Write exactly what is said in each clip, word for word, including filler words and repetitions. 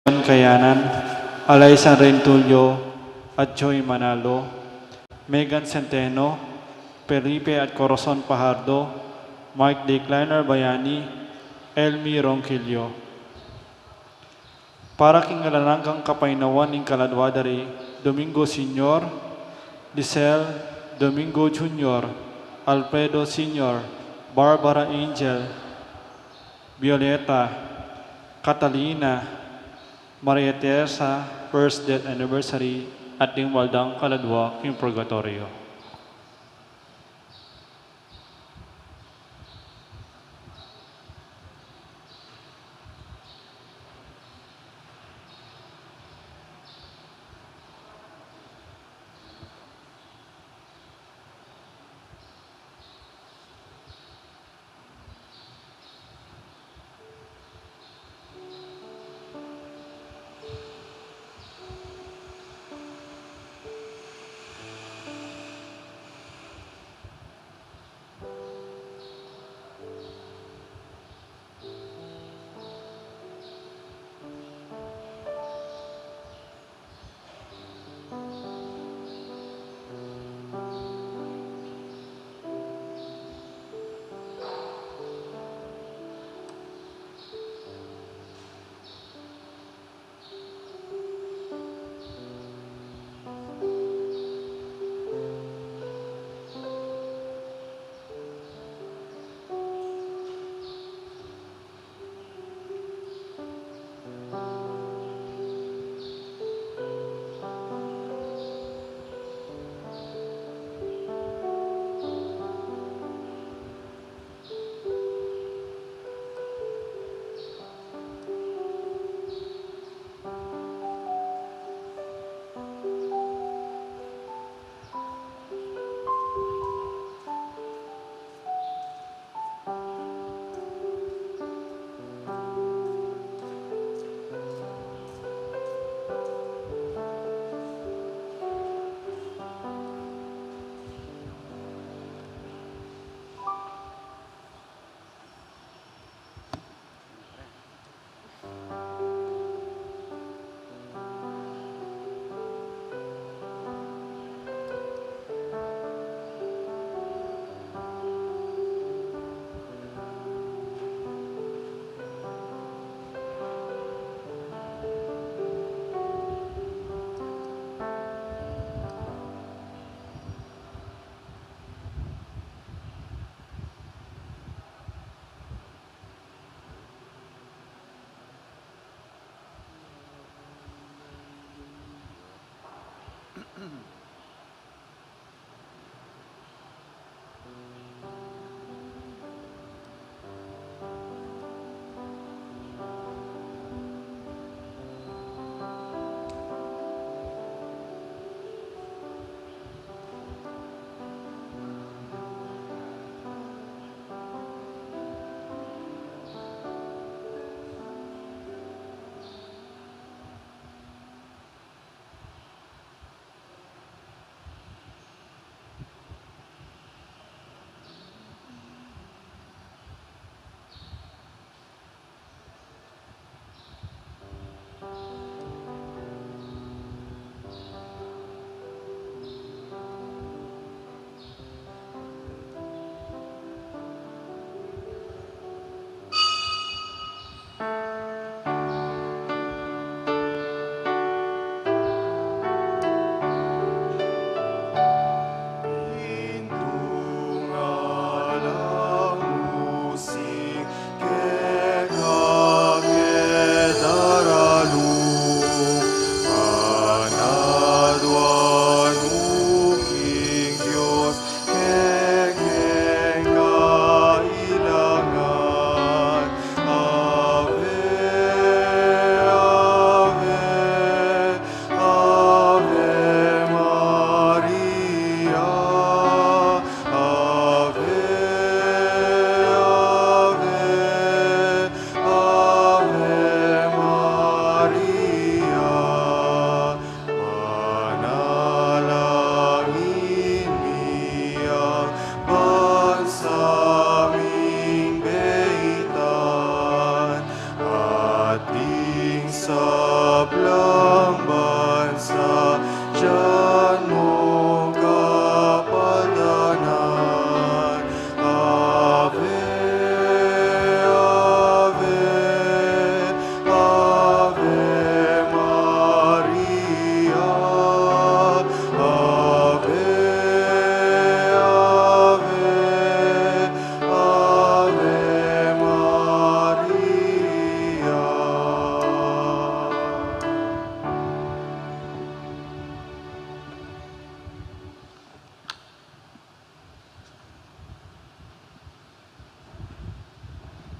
Kayanan, Alaysan Rentulio, at Joy Manalo, Megan Centeno, Felipe at Corazon Pajardo, Mike Decliner Bayani, Elmi Ronquillo. Para king alang anggang kapaynawan ning kaladwa da ri Domingo Senior, Lisel, Domingo Junior, Alfredo Senior, Barbara Angel, Violeta, Catalina, Maria Teresa, first death anniversary, at ding wala dang kaladwa king purgatorio.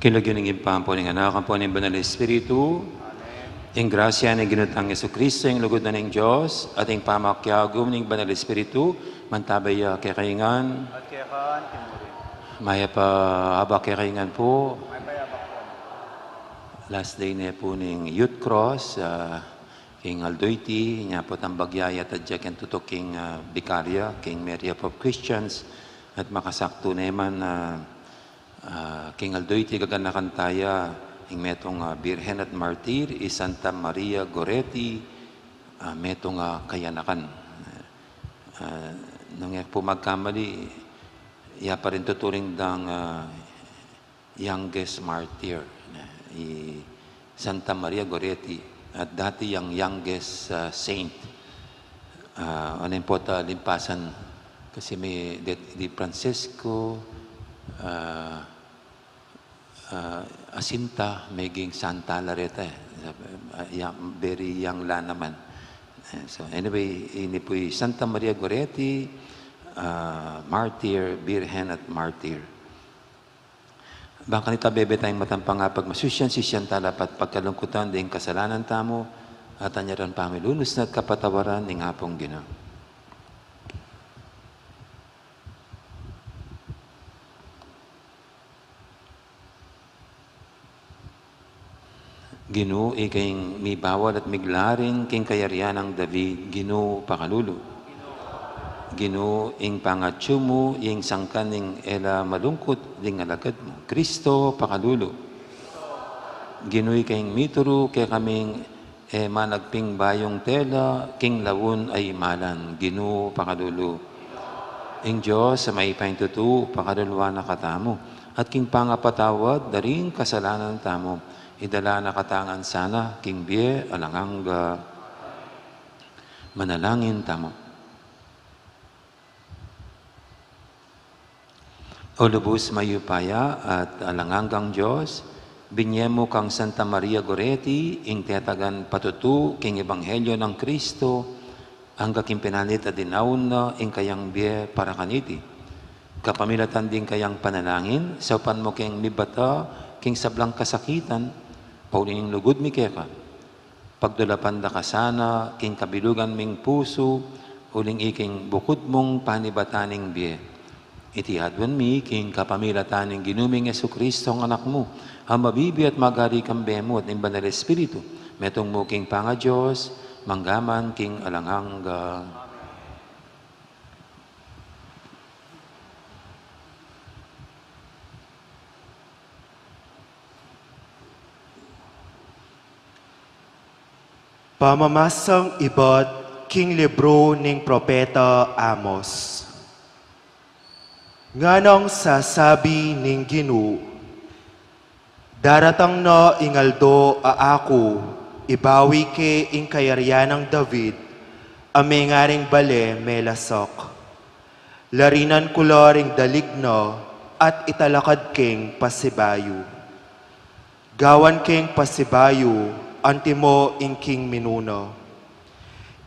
King lagyu ning Ibpa, ampo ning Anak, ampo ning Banal Espiritu. Amen. Ing grasya ning Ginu tang Jesucristo, ing lugud na ning Dios, at ing pamakiagum ning Banal Espiritu, mantabe ya kekayu ngan. At keka mu rin. Mayap a abak kekayu ngan pu. Mayap a abak pu. Last day ne pu ning Youth Cross, ah, king aldo iti, nya pu tambag ya, ya tadya keng tutuking, ah, bikarya, king Mary of Christians, at makasaktu ne man, ah, Ah, king aldo iti gaganakan taya, ing metung, ah, Birhen at Martir, i Santa Maria Goretti, ah, metung, ah, kayanakan. Ah, nung e ku magkamali, ya pa rin tuturing dang, ah, youngest martyr, i Santa Maria Goretti, at dati yang youngest, ah, saint. Ah, ano yung pota limpasan, kasi may det-, di Francisco, ah, ah, Jacinta, meging Santa la reta, eh. Ah, ya-, very young la naman. Eh, so anyway, ini pu i Santa Maria Goretti, ah, martyr, birhen at martyr. Bang kanita bebe tayang matampang apagmasusyan, sisyan tala pat pagkalungkutan ding kasalanan tamu, at anyaran pamilunus na at kapatawaran ning Apung Ginu. Ginu, ika ing mibawal at miglaring king kayarian nang David, Ginu, pakalulu. Ginu, ing pangatsu mu, ing sangkan ning e la malungkut ding alagad mu, Kristo, pakalulu. Ginu, ika ing mituru kekaming e managping bayung tela, king laun a imalan, Ginu, pakalulu. Ing Dios a mayupayang tutu, pakaluluan na katamu. At king pangapatawad da ring kasalanan tamu, idala na katamu ngan sana king bie alang angga. Manalangin tamu. O lubus mayupaya at alang anggang Dios, binye mu kang Santa Maria Goretti ing tetagan patutu king ebanghelyo nang Kristo, angga king pinalit a dinaun na ing kayang bie para kaniti. Kapamilatan ding kayang panalangin, saupan mu keng mibata king sablang kasakitan, pauli ning lugud mi keka. Pagdulapan da ka sana king kabilugan ming pusu, uling ika ing bukud mung panibatan ning bie. Iti aduan mi king kapamilatan ning Ginu ming Jesucristo, ing Anak mu, a mabibie at magari kambe mu at ning Banal Espiritu, metung mu king pangaDios, mangga man king alang angga. Pamamasang ibat king libru ning Propeta Amos. Nganang sasabi ning Ginu, daratang na ing aldo a aku ibawi ke ing kayarian nang David a mengaring bale melasak. Larinan ku la ring dalig na at italakad keng pasibayu. Gawan keng pasibayu, antimo ing king minuna.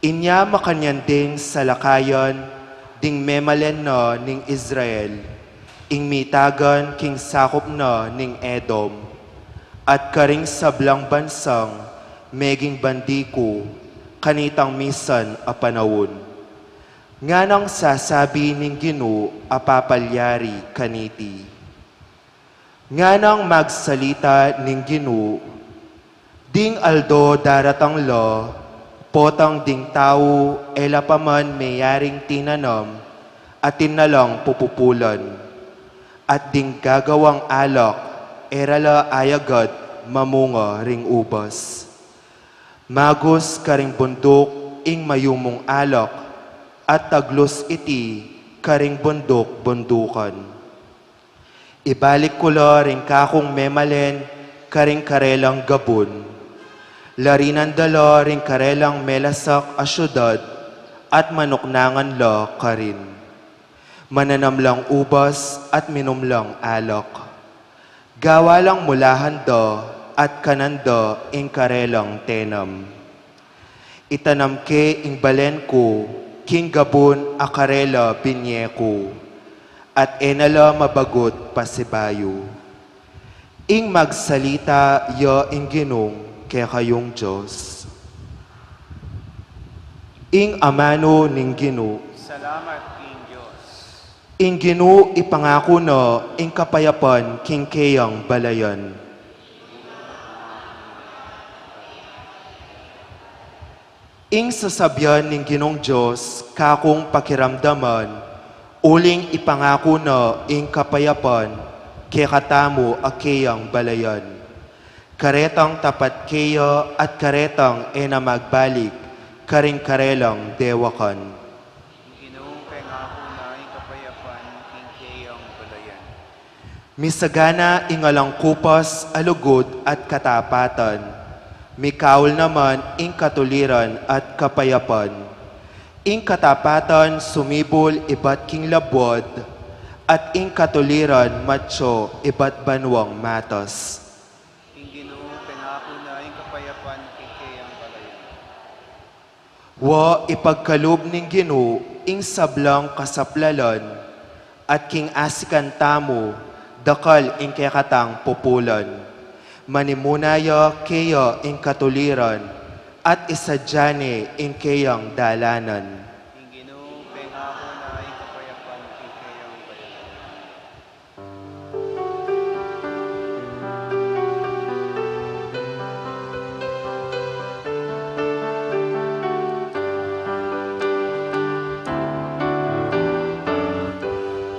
Inya makanyan ding salakayan ding memalen na ning Israel, ing mitagan king sakup na ning Edom, at karing sablang bansang meging bandi ku kanitang misan a panaun. Nganang sasabi ning Ginu a papalyari kaniti. Nganang magsalita ning Ginu, ding aldo daratang la, potang ding tau e la pa man meyaring tinanam, atin na lang pupupulan. At ding gagawang alak, e ra la ayagad mamunga ring ubas. Magus karing bunduk ing mayumung alak, at taglus iti karing bunduk-bundukan. Ibalik ku la ring kakung memalen karing karelang gabun. Larinan da la ring karelang melasak a siudad at manuknangan la karin. Mananam lang ubas at minum lang alak. Gawa lang mulahan da at kanan da ing karelang tenam. Itanam ke ing balen ku king gabun a karela binye ku, at e na la mabagut pasibayu. Ing magsalita ya ing Ginung kekayung Dios. Ing amanu ning Ginu. Salamat king Dios. Ing Ginu ipangaku na ing kapayapan king keyang balayan. Ing sasabian ning Ginung Dios kakung pakiramdaman, uling ipangaku na ing kapayapan kekatamu a keyang balayan. Karetang tapat keya at karetang e na magbalik karing karelang dewakan. Ing Ginu pengaku na ing kapayapan king keyang balayan. Misagana ing alang kupas a lugud at katapatan. Mikaul naman ing katuliran at kapayapan. Ing katapatan sumibul ibat king labuad, at ing katuliran matsu ibat banuang matas. Ing Ginu pengaku na ing kapayapan king keyang balayan. Wa ipagkalub ning Ginu ing sablang kasaplalan, at king asikan tamu dakal ing kekatang pupulan. Manimuna ya keya ing katuliran, at isadia ne ing keyang dalanan. Ing Ginu pengaku na ing kapayapan king keyang balayan.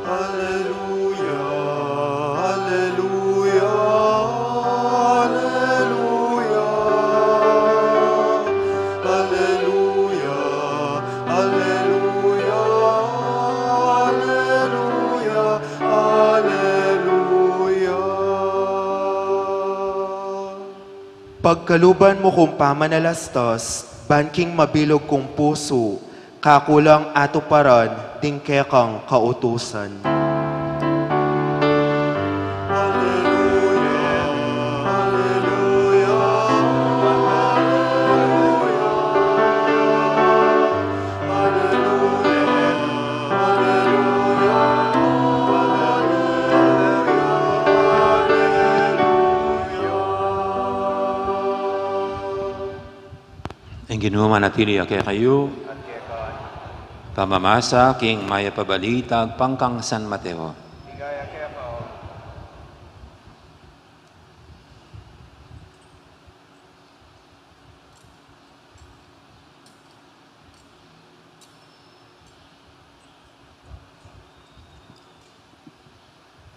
Aleluya, aleluya, aleluya, aleluya, aleluya, aleluya. Aleluya. Pagkaluban mu kung pamanalastas, ban king mabilug kung pusu, kaku lang atuparan ding kekang kautusan. Aleluya, aleluya, aleluya. Aleluya, aleluya, aleluya, aleluya. Ing Ginu manatili ya kekayu. At keka. Pamamasa king Mayap a Balita agpang kang San Mateo. Ligaya keka, O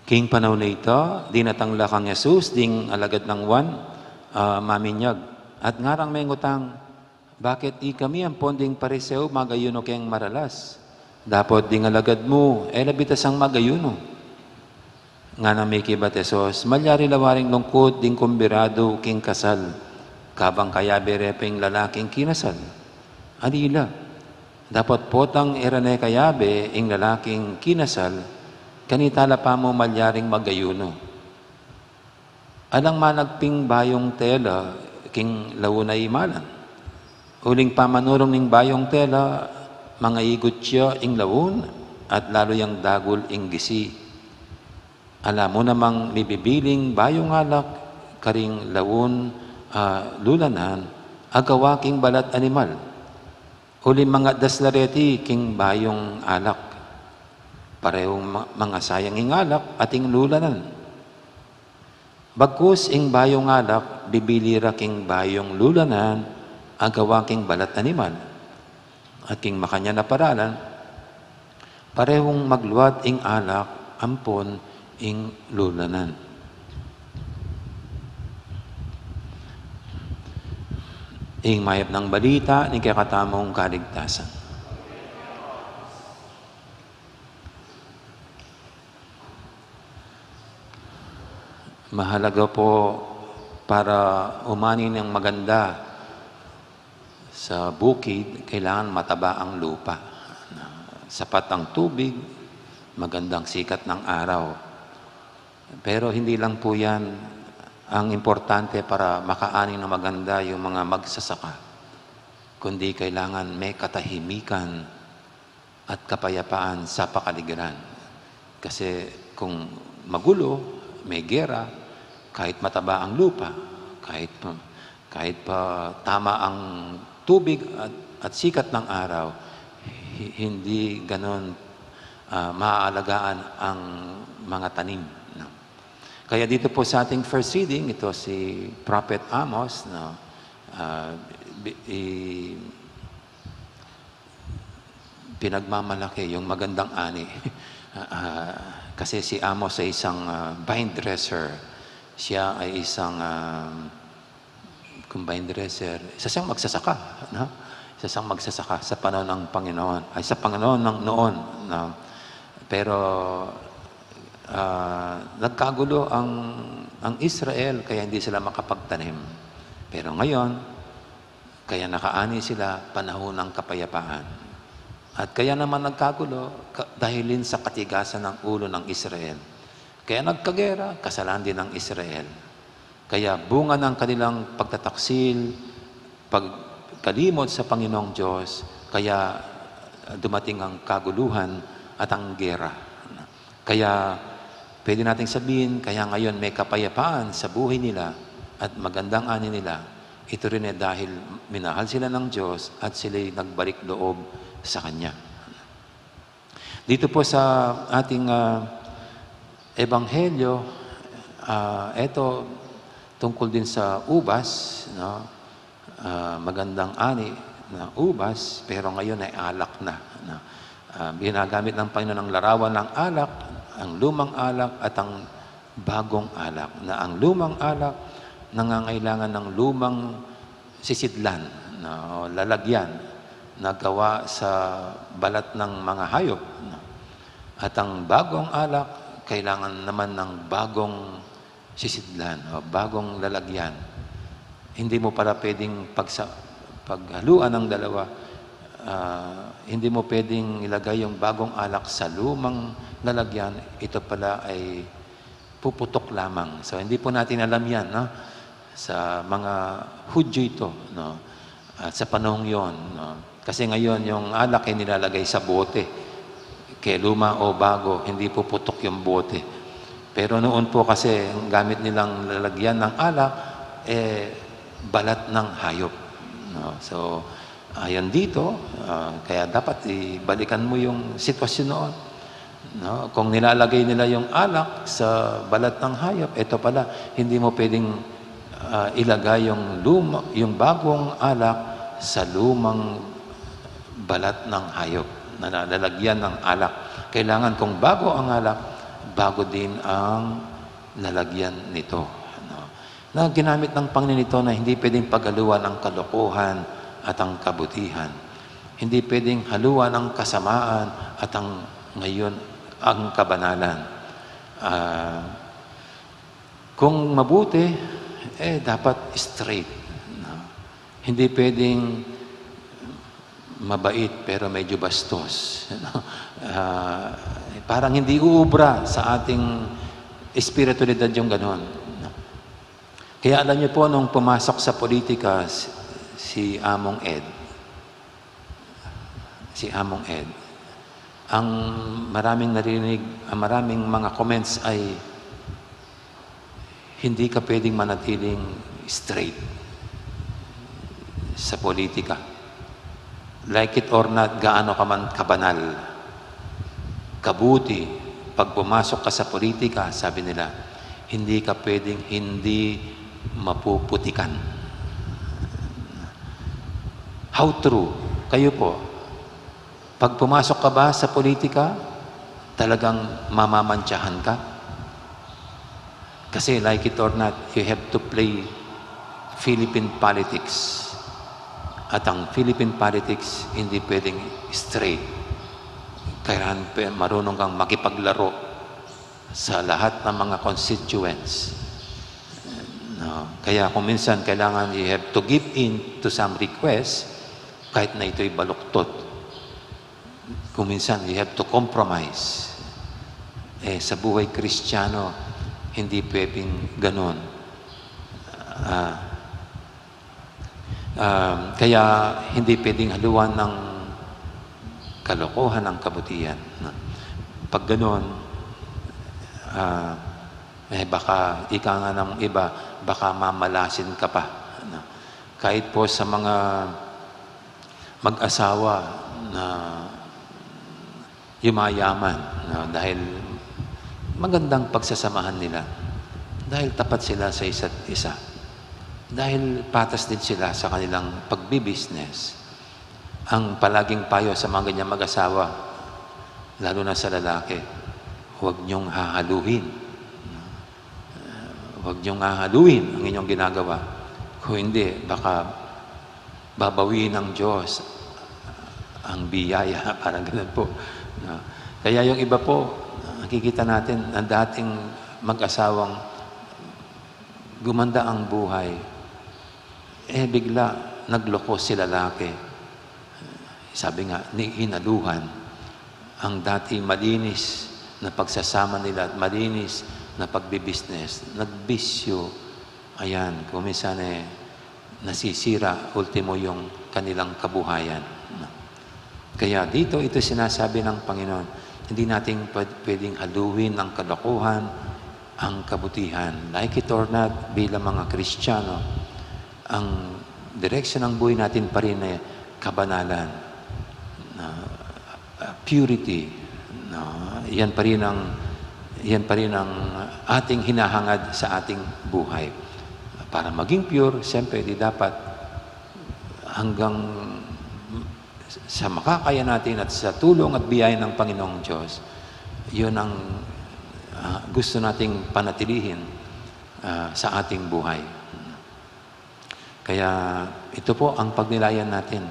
King panaun a ita, dinatang la kang Jesus ding alagad nang Juan, ah, maminyag, at ngarang mengutang, "Bakit ikami ampon ding Pariseo magayuno keng maralas, dapot ding alagad mu e la bitasang magayuno?" Nganang mekibat Jesus, "Malyari la waring lungkut ding kumbidadu king kasal, kabang kayabe re pa ing lalaking kinasal? Ali la. Dapot potang e ra ne kayabe ing lalaking kinasal, kanita la pamu malyaring magayuno. Alang managping bayung tela king laun a imalan. Uling pamanurung ning bayung tela, mangaigut ya ing laun, at lalu yang dagul ing gisi. Ala mu namang mibibiling bayung alak karing laun a lulanan, a gawa king balat animal. Uling mangadas la reti king bayung alak. Parehung ma-, mangasayang ing alak at ing lulanan. Bagkus ing bayung alak, bibili ra king bayung lulanan a gawa king balat animal. At king makanyan a paralan, parehung magluat ing alak ampon ing lulanan." Ing mayap nang balita ning kekatamung kaligtasan. Mahalaga po para umani ng maganda sa bukid, kailangan mataba ang lupa. Sapat ang tubig, magandang sikat ng araw. Pero hindi lang po yan ang importante para makaani ng maganda yung mga magsasaka, kundi kailangan may katahimikan at kapayapaan sa pakaligiran. Kasi kung magulo, may gera, Kahit mataba ang lupa, kahit pa, kahit pa tama ang tubig at, at sikat ng araw, hi-, hindi ganun, ah, maaalagaan ang mga tanim, no? Kaya dito po sa ating first reading, ito si Prophet Amos, no? Ah, bi-, i-, pinagmamalaki yung magandang ani. Ah, kasi si Amos ay isang, ah, vine dresser. Siya ay isang, ah, kung vine dresser, isa siyang magsasaka, no? Isa siyang magsasaka sa panahon ng Panginoon, ay, sa Panginoon ng noon, no? Pero, ah, nagkagulo ang, ang Israel, kaya hindi sila makapagtanim. Pero ngayon, kaya nakaani sila, panahon ng kapayapaan. At kaya naman nagkagulo, ka-, dahil din sa katigasan ng ulo ng Israel. Kaya nagkagera, kasalanan din ng Israel. Kaya bunga ng kanilang pagtataksil, pagkalimot sa Panginoong Diyos, kaya dumating ang kaguluhan at ang gera. Kaya pwede nating sabihin, kaya ngayon may kapayapaan sa buhay nila at magandang ani nila, ito rin ay dahil minahal sila ng Diyos at sila'y nagbalik loob sa Kanya. Dito po sa ating, ah, ebanghelyo, ah, eto tungkol din sa ubas, no? Ah, magandang ani na ubas, pero ngayon ay alak na, no? Ah, ginagamit ng Panginoon ang larawan ng alak, ang lumang alak at ang bagong alak, na ang lumang alak nangangailangan ng lumang sisidlan, no, lalagyan na gawa sa balat ng mga hayop, no? At ang bagong alak kailangan naman ng bagong sisidlan o bagong lalagyan. Hindi mo pala pwedeng pagsa-, paghaluan ang dalawa. Ah, hindi mo pwedeng ilagay yung bagong alak sa lumang lalagyan. Ito pala ay puputok lamang. So, hindi po natin alam yan, no? Sa mga Hudyo ito, no? At sa panahong yon, no? Kasi ngayon, yung alak ay nilalagay sa bote. Kaya luma o bago, hindi puputok yung bote. Pero noon po kasi, ang gamit nilang lalagyan ng alak, eh, balat ng hayop, no? So, ayon dito, ah, kaya dapat ibalikan mo yung sitwasyon noon, no? Kung nilalagay nila yung alak sa balat ng hayop, ito pala, hindi mo pwedeng, ah, ilagay yung luma-, yung bagong alak sa lumang balat ng hayop na lalagyan ng alak. Kailangan kung bago ang alak, bago din ang lalagyan nito, no? Na ginamit ng Panginoon ito na hindi pwedeng paghaluan ang kalokohan at ang kabutihan. Hindi pwedeng haluan ang kasamaan at ang ngayon ang kabanalan. Ah, kung mabuti, eh, dapat straight, no? Hindi pwedeng mabait pero medyo bastos, no? Ah, parang hindi uubra sa ating espiritualidad yung ganon, no? Kaya alam niyo po, nung pumasok sa politika si, si Among Ed, si Among Ed, ang maraming narinig, ang maraming mga comments ay, "Hindi ka pwedeng manatiling straight sa politika. Like it or not, gaano ka man kabanal, kabuti, pag pumasok ka sa politika," sabi nila, "hindi ka pwedeng hindi mapuputikan." How true? Kayo po, pag pumasok ka ba sa politika, talagang mamamantsahan ka? Kasi, like it or not, you have to play Philippine politics. At ang Philippine politics, hindi pwedeng straight. Kailangan pe-, marunong kang makipaglaro sa lahat ng mga constituents. No? Kaya kung minsan kailangan you have to give in to some request, kahit na ito'y baluktot. Kung minsan you have to compromise. Eh, sa buhay Kristiyano, hindi pwedeng ganun. Ah, ah, kaya hindi pwedeng haluan ng kalokohan ang kabutihan, no? Pag ganun, ah, Eh, baka, ika nga ng iba, baka mamalasin ka pa, no? Kahit po sa mga mag-asawa na yumayaman, no? Dahil magandang pagsasamahan nila. Dahil tapat sila sa isa't isa. Dahil patas din sila sa kanilang pagbibisnes. Ang palaging payo sa mga ganyang mag-asawa, lalo na sa lalaki, huwag niyong hahaluhin. Huwag niyong hahaluhin ang inyong ginagawa. Kung hindi, baka babawiin ng Diyos ang biyaya, parang ganun po. No? Kaya yung iba po, nakikita natin, ang dating mag-asawang gumanda ang buhay, eh, bigla nagloko si lalaki. Sabi nga, ni hinaluhan ang dati malinis na pagsasama nila at malinis na pagbibisnes, nagbisyo. Ayan, kung minsan, eh, nasisira, ultimo, yung kanilang kabuhayan. Kaya dito, ito sinasabi ng Panginoon, hindi natin pwed-, pwedeng haluhin ng kalokohan ang kabutihan. Like it or not, bilang mga Kristiyano, ang direksyon ng buhay natin pa rin ay kabanalan, na, ah, purity. No? Yan pa rin ang, yan pa rin ang ating hinahangad sa ating buhay. Para maging pure, siyempre, di dapat hanggang sa makakaya natin at sa tulong at biyaya ng Panginoong Diyos, yun ang, ah, gusto nating panatilihin, ah, sa ating buhay. Kaya ito po ang pagnilayan natin.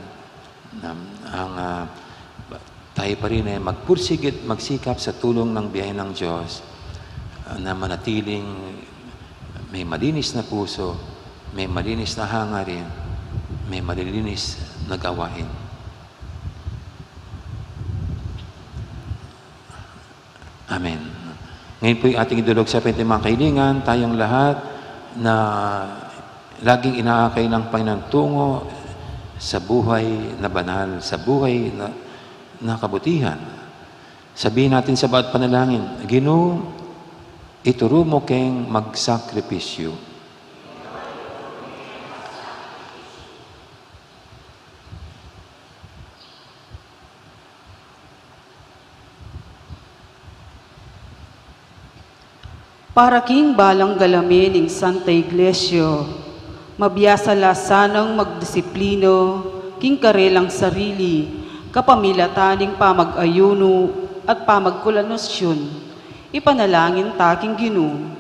Ang, ah, tayo pa rin ay magpursigit, magsikap sa tulong ng biyaya ng Diyos, ah, na manatiling may malinis na puso, may malinis na hangarin, may malilinis na gawain. Amen. Ngayon po'y ating idulog sa ating mga kahilingan, tayong lahat na laging inaakay ng Panginoon tungo sa buhay na banal, sa buhay na, na kabutihan. Sabihin natin sa bawat panalangin, "Ginu, ituru mu keng magsakripisyu." Para king balang galame ning Santa Iglesia, mabiasa la sanang magdisiplina king karelang sarili, kapamilatan ning pamag-ayunu at pamagkulasyun. Ipanalangin ta king Ginu.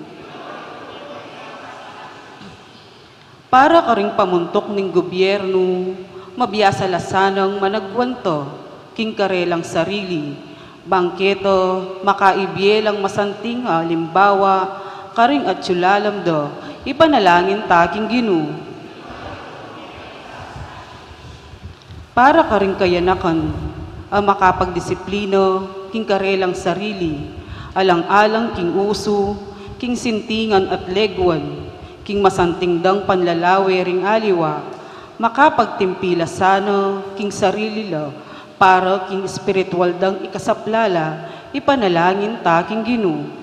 Para karing pamuntuk ning gobyernu, mabiasa la sanang managwanta king karelang sarili, bang keta makaibie lang masanting a alimbawa karing atyu lalam da, ipanalangin ta king Ginu. Para karing kayanakan a makapagdisiplina king karelang sarili, alang-alang king usu, king sintingan at leguan, king masanting dang panlalawe ring aliwa, makapagtimpi la sana king sarili la para king espiritual dang ikasaplala, ipanalangin ta king Ginu.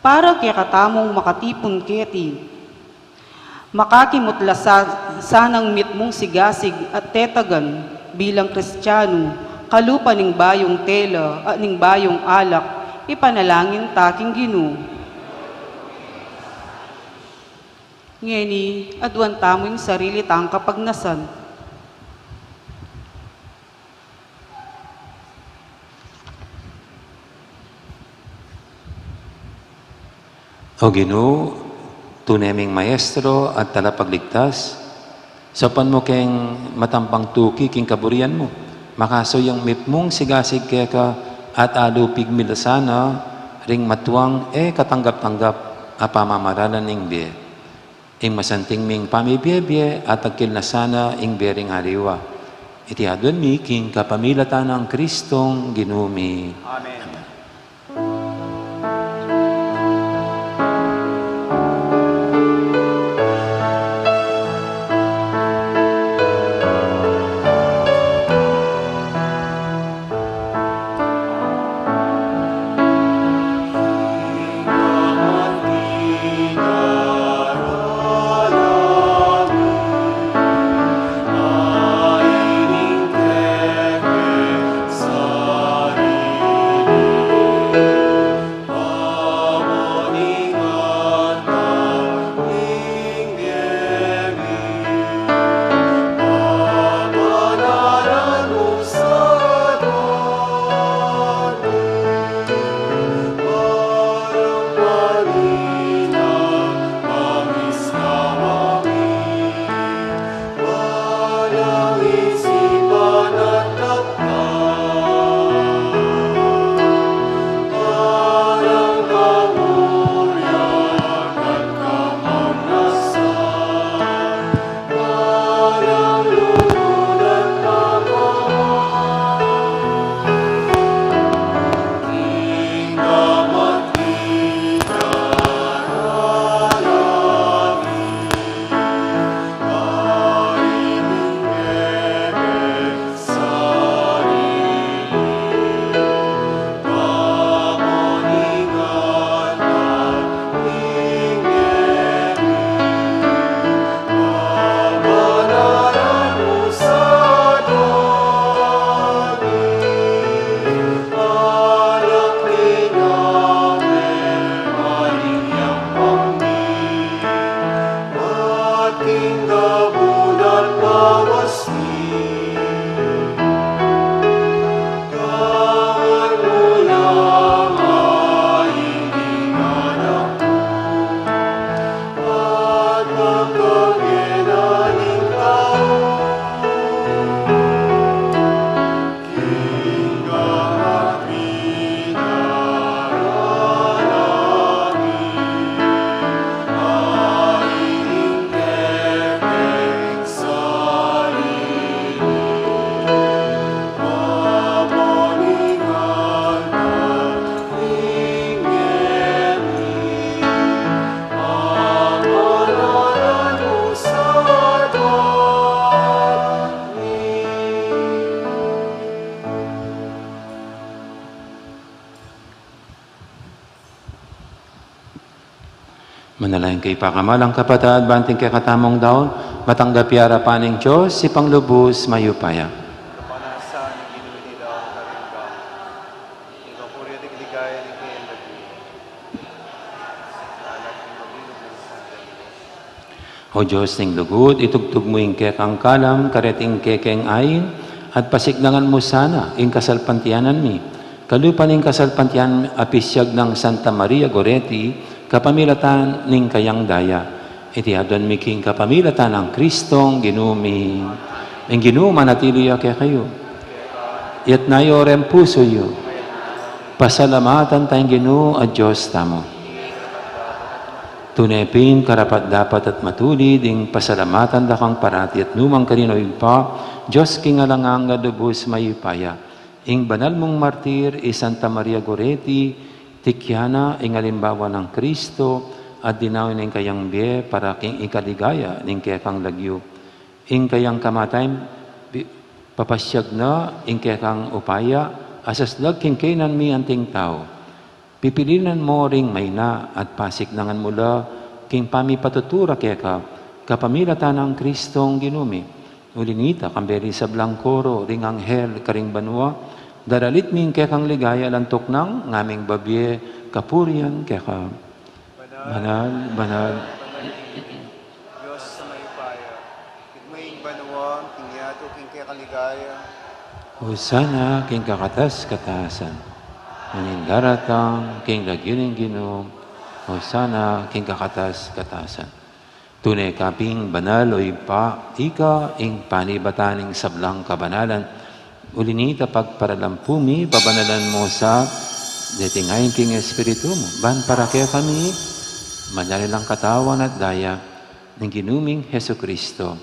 Para kekatamung makatipun keti, makakimut la sa-, sanang mitmung sigasig at tetagan bilang Kristianu, kalupa ning bayung tela at ning bayung alak, ipanalangin ta king Ginu. Ngeni, aduan tamu ing sarili tang kapagnasan. O Ginu, tune ming Maestro at Talapagligtas, saupan mu keng matampang tuki king kaburian mu. Makasuyung mitmung sigasig keka at alupig mi la sana ring matuang e katanggap-tanggap a pamamaralan ning bie. Ing masanting ming pamibiebie, atagkil na sana ing bie ring aliwa. Iti aduan mi king kapamilatan nang Kristong Ginu mi. Amen. Manalangin kayu pakamalan kung kapatad, ban ing kekatamung daun matanggap ya arapan ning Dios, Ibpang lubus mayupaya. Kapanasan ning Ginu ing daun karing daun. Ing kapurian at ligaya ning kayang lagyu. Anak ning mabilug nang Santa Maria. O Dios ning lugud, itugtug mu ing kekang kalam kareting kekeng ain, at pasiknangan mu sana ing kasalpantayanan mi kalupa ning kasalpantayanan a pisiag nang Santa Maria Goretti, kapamilatan ning kayang daya. Iti aduan mi king kapamilatan nang Kristong Ginu mi. Ing Ginu manatili ya kekayu. Itas yu ring pusu yu. Pasalamatan taya ing Ginu a Dios tamu. Tune pin karapat-dapat at matulid ing pasalamatan da kang parati at nu man karin, o Ibpa, Dios king alang angga, lubus mayupaya. Ing banal mung martir, i Santa Maria Goretti, tikyan na ing alimbawa nang Kristo, at dinaun na ing kayang bie para king ikaligaya ning kekang lagyu. Ing kayang kamatayan, bi-, papasiag na ing kekang upaya a saslag king kainan mi anting tau. Pipilinan mu ring maina at pasiknangan mu la king pamipatutu ra keka, kapamilatan nang Kristong Ginu mi. Uli nita, kambe ring sablang koro ring anghel karing banua, daralit mi ing kekang ligaya alang tuknang ngaming babie kapurian keka. Banal, banal. Dios a mayupaya, kitmu ing banua, king yatu, king kekang ligaya. Hosana king kakatas-katasan. Ing daratang king lagyu ning Ginu. Hosana king kakatas-katasan. Tune ka pin banal, o Ibpa, ika ing panibatan ning sablang kabanalan. Uli nita, pagparalampu mi, pabanalan mu sa deti ngeni king Espiritu mu, ban para kekami manalap lang katawan at daya ning Ginu ming Jesucristo.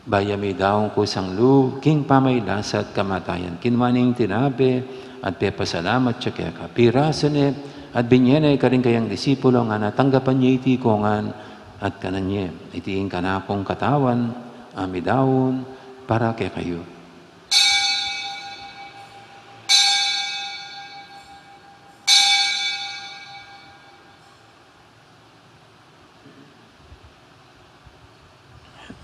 Bayu ya midaun kusang lub king pamagkasakit at kamatayan, kinua ne ing tinape at pepasalamat ya keka, pirasu ne at binie ne karing kayang disipulo, ngana, tanggapan ye iti kongan at kanan ye. Iti ing kanakung katawan a midaun para kekayu.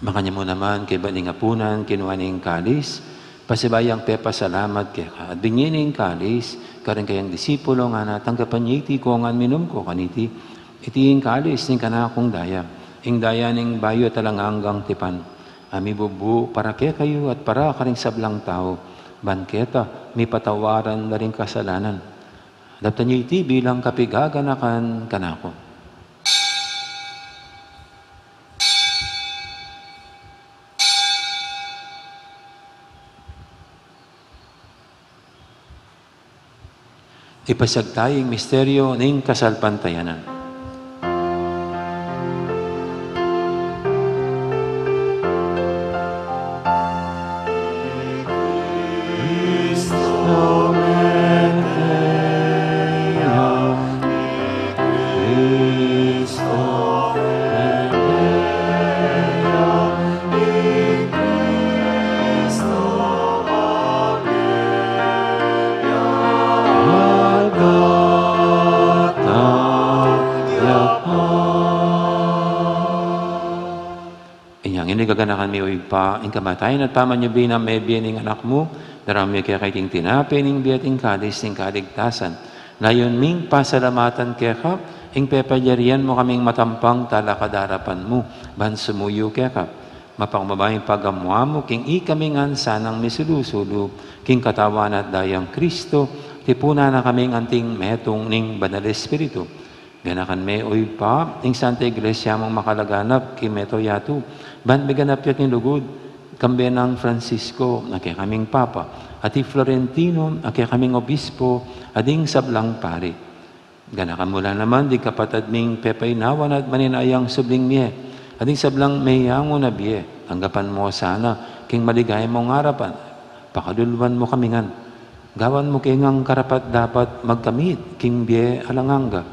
Makanyan mu naman, kaybat ning apunan, kinua ne ing kalis, pasibayu yang pepasalamat keka, at binie ne ing kalis karing kayang disipulo, ngana, tanggapan ye iti kongan, minum ko kaniti. Iti ing kalis ning kanakung daya, ing daya ning bayu at alang anggang tipan, a mibubu para kekayu at para karing sablang tau, ban keta mipatawaran la ring kasalanan. Daptan ye iti bilang kapaganakan kanaku. Ipasiag taya ing misteryu ning kasalpantayanan. Inya ngeni gaganakan mi, o Ibpa, ing kamatayan at pamanyubli nang mebie ning Anak mu, daraun mi keka iting tinape ning bie at ing kalis ning kaligtasan. Layun ming pasalamatan keka ing pepayarian mu kaming matampang talakad king arapan mu, ban sumuyu keka. Mapakumbaba ing pagamu-amu king ikami ngan sanang misulu-sulu king katawan at dayang Kristo, tipunan na kaming anting metung ning Banal Espiritu. Ganakan me, o Ibpa, ing Santa Iglesia mung makalaganap king mabilug a yatu, ban miganap ya king lugud, kambe nang Francisco a kekaming Papa, at i Florentino a kekaming Obispo, at ding sablang pari. Ganakan mu la naman ding kapatad ming pepaynawan at maninayang subling mie, at ding sablang meyangu na bie, tanggapan mu sana king maligaya mung arapan, pakaluluan mu kami ngan. Gawan mu kaming karapat-dapat magkamit king bie alang angga.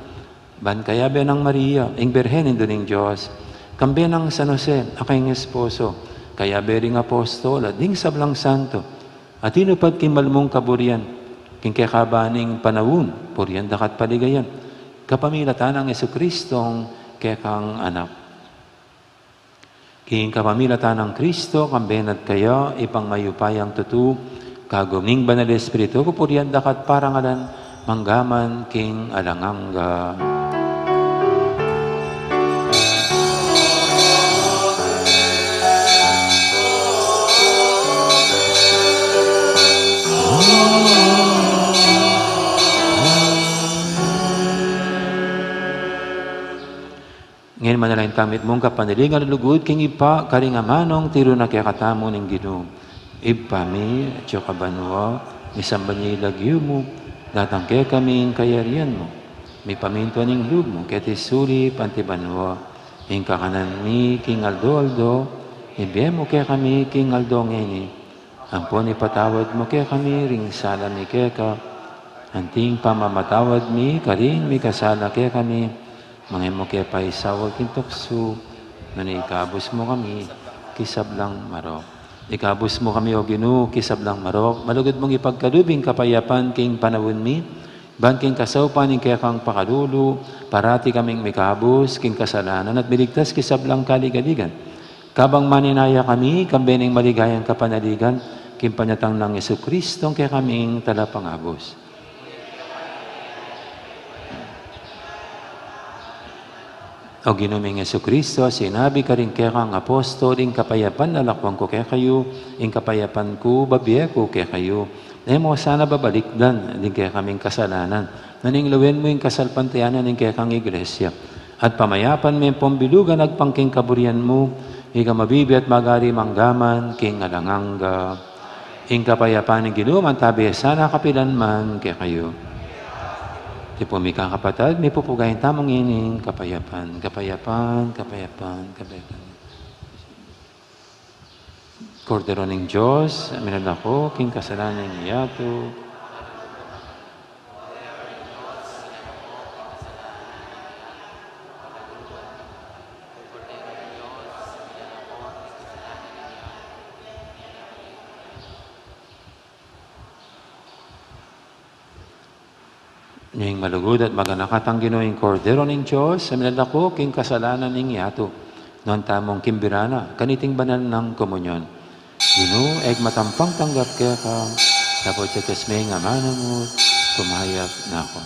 Ban kayabe nang Maria, ing Birhen Indu ning Dios, kambe nang San Jose, a kayang esposo, kayabe ring apostol, at ding sablang santo, a tinupad king malmung kaburian, king kekaban ning panaun, purian da ka at paligayan, kapamilatan nang Jesucristong kekang Anak. King kapamilatan nang Kristo, kambe na at kaya, Ibpang mayupayang tutu, kagum ning Banal Espiritu, pupurian da ka at parangalan, mangga man king alang angga. Ngeni manalangin tamu mitmung kapanaligan a lugud king Ibpa, karing amanung tiru na kekatamu ning Ginu. Ibpa mi, atsu ka banua, misamban ya ing lagyu mu, datang kekami ing kayarian mu, mipamintuan ing lub mu keti sulip anti banua. Ing kakanan mi king aldo-aldo, ibie mu kekami king aldo ngeni. Ampon ipatawad mu kekami ring sala mi keka, anti ing pamamatawad mi karing mikasala kekami. Manga e mu ke paisaul king tuksu, nune ikabus mu kami king sablang marok. Ikabus mu kami, O Ginu, king sablang marok, malugud mung ipagkalub ing kapayapan king panaun mi, ban king kasaupan ning kekang pakalulu, parati kaming mikabus king kasalanan at miligtas king sablang kaligaligan. Kabang maninaya kami kambe ning maligayang kapanaligan, king panyatang nang Jesucristo a kekaming Talapangabus. O Ginu ming Jesucristo, sinabi karing kekang apostol, ing kapayapan lalakwan ku kekayu, ing kapayapan ku babie ku kekayu. E mu sana babalikdan ding kekaming kasalanan, nune lawen mu ing kasalpantayanan ning kekang Iglesia. At pamayapan me ampon bilugan agpang king kaburian mu, ika a mabibie at magari mangga man king alang angga. Ing kapayapan ning Ginu mantabi sana kapilan man kekayu. Iti pu, mikakapatad, mipupugayan tamu ing kapayapan, kapayapan, kapayapan, kapayapan. Kordero ning Dios, a milalako king kasalanan ning yatu. Ning malugud at maganaka tang Ginu, ing Kordero ning Dios, a milalako king kasalanan ning yatu. Nuan tamung kimbira na kaniting banal nang komunyon. Ginu, e ku matampang tanggap keka, dapot sa tes me ing amanu mu, kumayap na ku.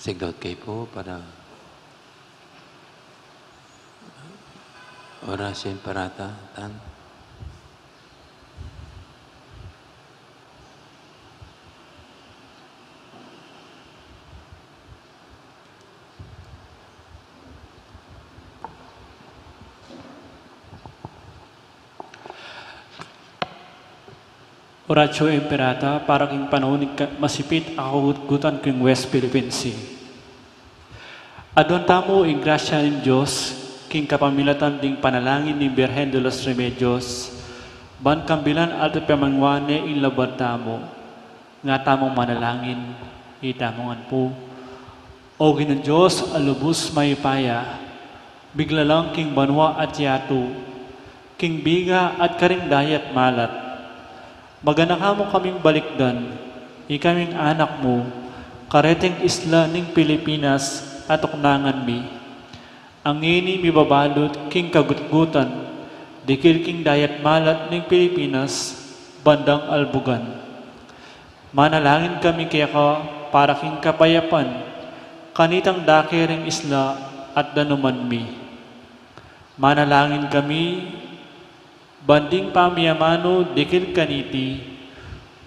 Siglaut kayu pu para Oratio Imperata, tan. Oratio Imperata para king panaun ning ka-, masipit a kagutgutan king West Philippine Sea. Aduan tamu ing grasya ning Dios king kapamilatan ding panalangin ning Birhen de los Remedios, ban kambilan at pamangwani ing labuad tamu. Nga tamung manalangin, itamu ngan pu. O Ginung Dios a lubus mayupaya, miglalang king banua at yatu, king biga at karing dayat malat. Maganaka mu kaming balikdan, ikaming anak mu, kareting isla ning Pilipinas a tuknangan mi. Ngeni mibabalut king kagutgutan, dikil king dayat malat ning Pilipinas, bandang albugan. Manalangin kami keka para king kapayapan, kanitang dake ring isla at danuman mi. Manalangin kami, ban ding pamiamanu dikil kaniti,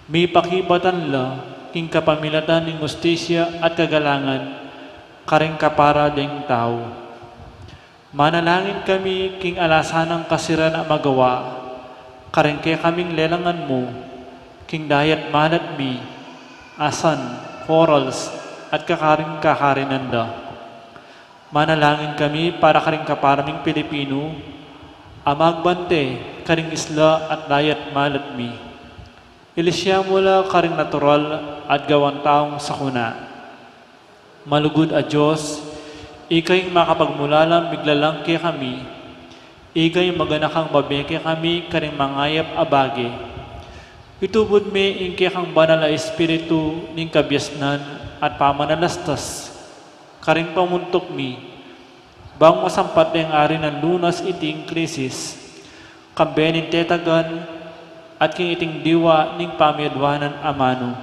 mipakibatan la king kapamilatan ning hustisya at kagalangan, karing kapara ding tau. Manalangin kami king alasan nang kasiran a magawa, karing kekaming lelangan mu, king dayat malat mi, asan, corals, at kakaring kakarinan da. Manalangin kami para karing kapara ming Pilipinu, a magbante karing isla at dayat malat mi. Ilisya mu la karing natural at gawan taung sakuna. Malugud a Dios, ika ing makapagmulalang miglalang kekami, ika ing maganakang babie kekami karing mangayap a bage. Itubud me ing kekang banal a Espiritu ning kabiasnan at pamanalastas, karing pamuntuk mi, bang masampat deng ari nang lunas iting krisis, kambe ning tetagan, at king iting diwa ning pamiaduanan amanu.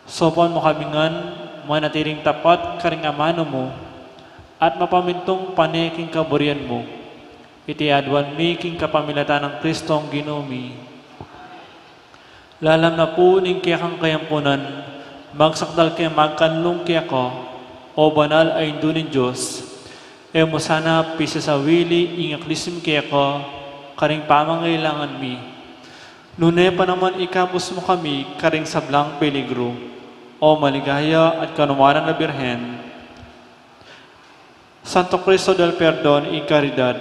Saupan mu kami ngan manatiling tapat karing amanu mu, at mapamintung pane king kaburian mu. Iti aduan mi king kapamilatan nang Kristong Ginu mi. Lalam na pu ning kekang kayampunan, magsakdal ke magkanlung keka, o banal a Indu ning Dios, e mu sana pisasawili ing aklis mi keka, karing pamangailangan mi. Nune pa naman ikabus mu kami karing sablang peligru, o maligaya at kanuanan a Birhen. Santo Cristo del Perdon y Caridad,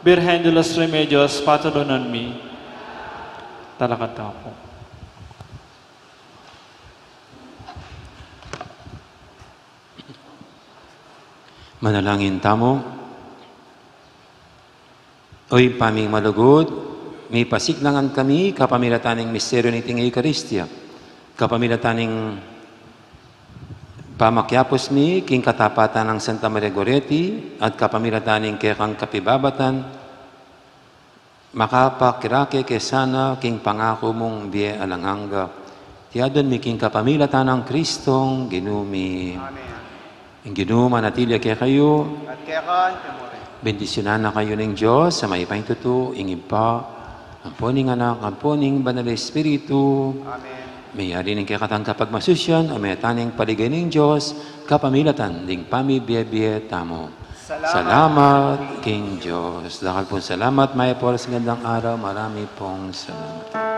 Birhen de los Remedios, patulunan mi. Talakad tamu pu. Manalangin tamu. O Ibpa ming malugud, mipasiknangan kami kapamilatan ning misteryu niting Eukaristia, kapamilatan ning pamakiapus mi king katapatan nang Santa Maria Goretti, at kapamilatan ning kekang kapibabatan, makapakirake ke sana king pangaku mung bie alang angga. Iti aduan mi king kapamilatan nang Kristong Ginu mi. Amen. Ing Ginu manatili ya kekayu. At keka mu rin. Bendisyunan na kayu ning Dios a mayupaya king tutu, ing Ibpa, ampo ning Anak, ampo ning Banal a Espiritu. Amen. Meyari ning kekatang kapagmasusian, o meyari tang paligaya ning Dios, kapamilatan ding pamibie-bie tamu. Salamat. Salamat king Dios. Dakal pung salamat, mayap a oras, magandang araw, marami pong salamat.